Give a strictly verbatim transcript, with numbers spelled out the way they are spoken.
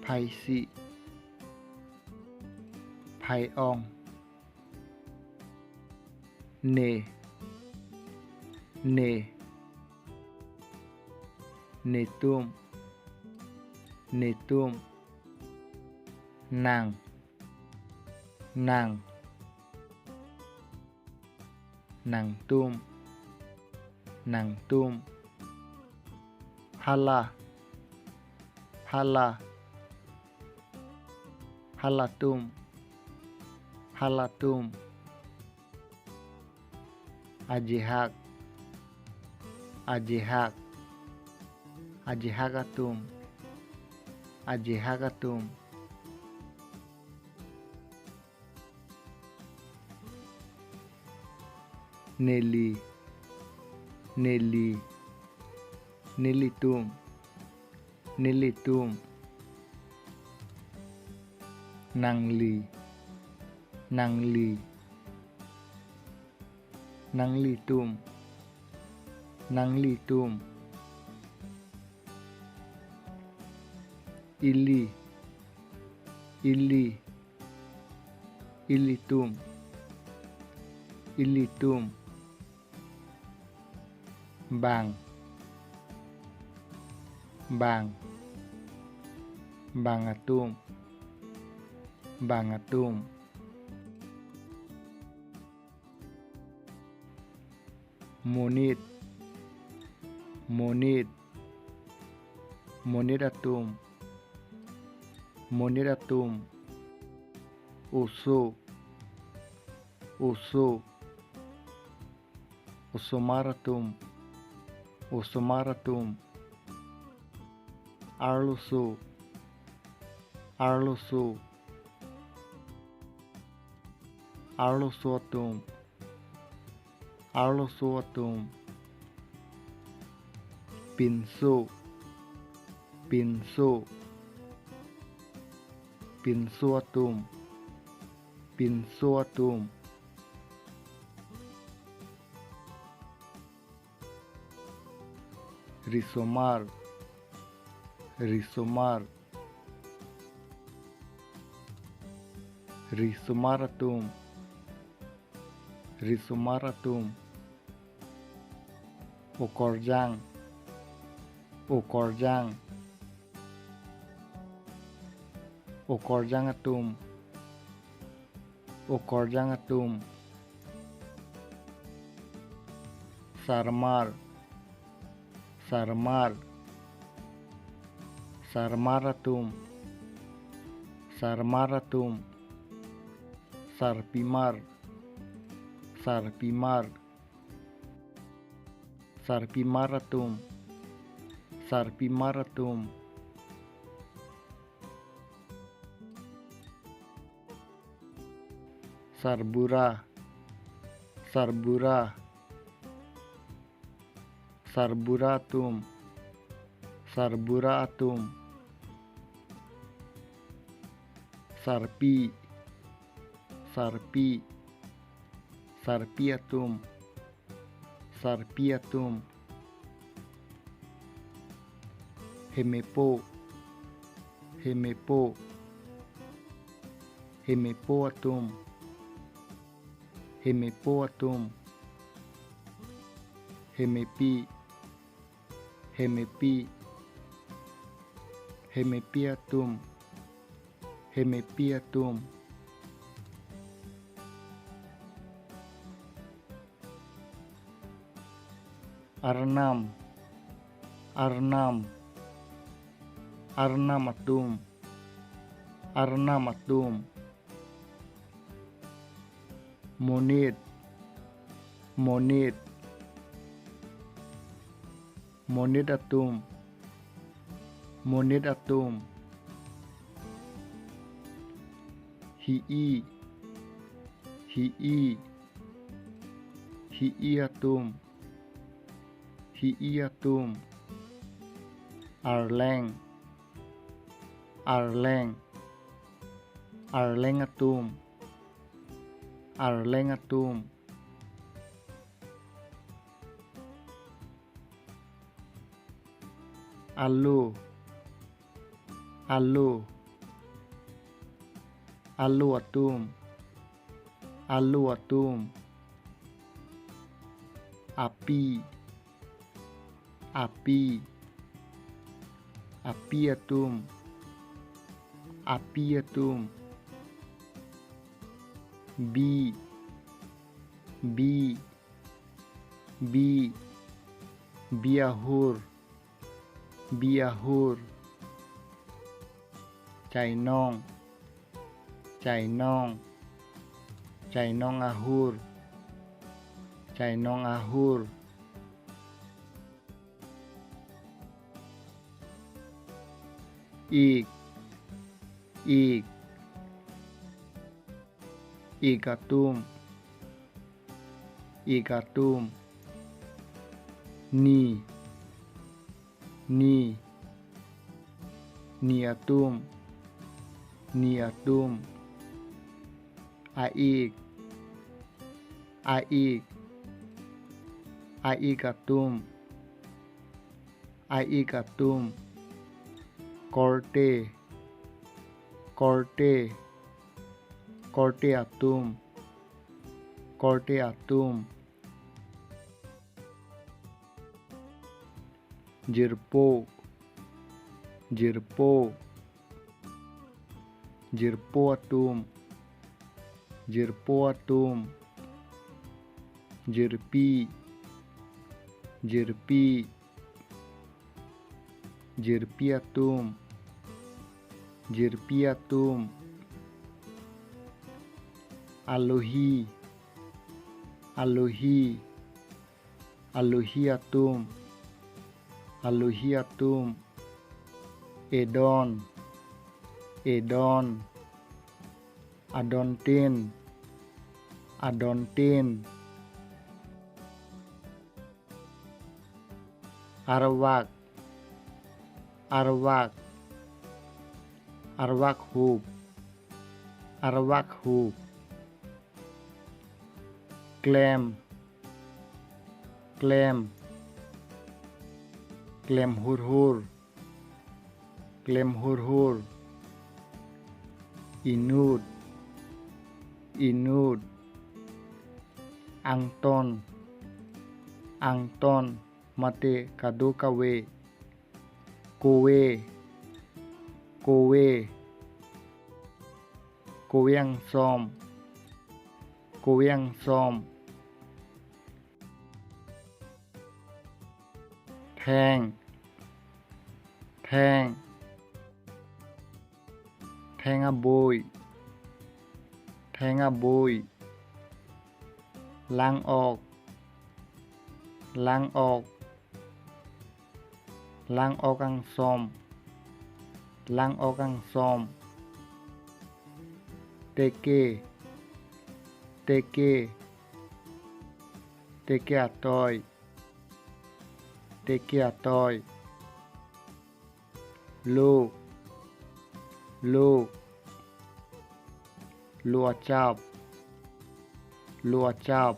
Phaisi. Phai-ong. Ne. Ne. Netum. Netum. Nang. Nang. Nangtum. Nangtum. Hala. Hala. Halatum. Halatum. Ajehak. Ajehak. Ajehak atum. Ajehak atum. Neli. Neli. Nelitum. Nelitum. Nangli. Nangli. Nanglitum. Nanglitum. Ili. Ili. Ilitum. Ilitum. Bang. Bang. Bang atum. Bang atum. Monit. Monit. Monit atum. Monit atum. Oso. Oso. Osomar atum. Osomar atum. Arloso. Arloso. Arloso atum. Arloso atum. Pinso. Pinso. Pinso atum. Pinso atum. Risomar. Risomar. Risomar atum. Risomar atum. Okorjang. Okorjang. Okorjang atum. Okorjang atum. Sarmar. Sarmar. Sarmar atum. Sarmar atum. Sarpimar. Sarpimar. Sarpimar atum. Sarpimar atum. Sarbura. Sarbura. Sarbura atum. Sarbura atum. Sarpi. Sarpi. Sarpi atum. Sarpi atum. Hemepo. Hemepo. Hemepo atum. Hemepo atum. Hemepi. Hemepi. Hemepi atum. Hemepi atum. Arnam. Arnam. Arnam atum. Arnam atum. Monit. Monit. Monit atum. Monit atum. Hi-i. Hi-i. Hi-i atum. Hi-i atum. Arleng. Arleng. Arleng atum. Arleng atum. Alo. Alo. Alo atum. Alo atum. Api. Api. Api atum. Api atum. Bi. Bi. Bi. Bi ahur. Bi ahur. Chainong. Chainong. Chainong ahur. Chainong ahur. Ik. Ik. Ik atum. Ik atum. Ni. Ni. Ni atum. Ni atum. A-ik. A-ik. A-ik atum. A-ik atum. Korte. Korte. Korte atum. Korte atum. Jirpo. Jirpo. Jirpo atum. Jirpo atum. Jirpi. Jirpi. Jirpi atum. Jirpi atum. Alohi. Alohi. Alohi atum. Alohi atum. Edon. Edon. Adontin. Adontin. Arvak. Arvak. Arvak hup. Arvak hup. Klem. Klem. Klem hurhur. Klem hurhur. Inut. Inut. Angton. Angton. Mate kadokave. Kove. Kove. Kove angsom. Kove angsom. Theng. Theng. Theng aboi. Theng aboi. Lang-ok. Lang-ok. Lang-ok angsom. Lang-ok angsom. Teke. Teke. Teke atoi. Teke atoi. Lo. Lo. Lo achap. Lo achap.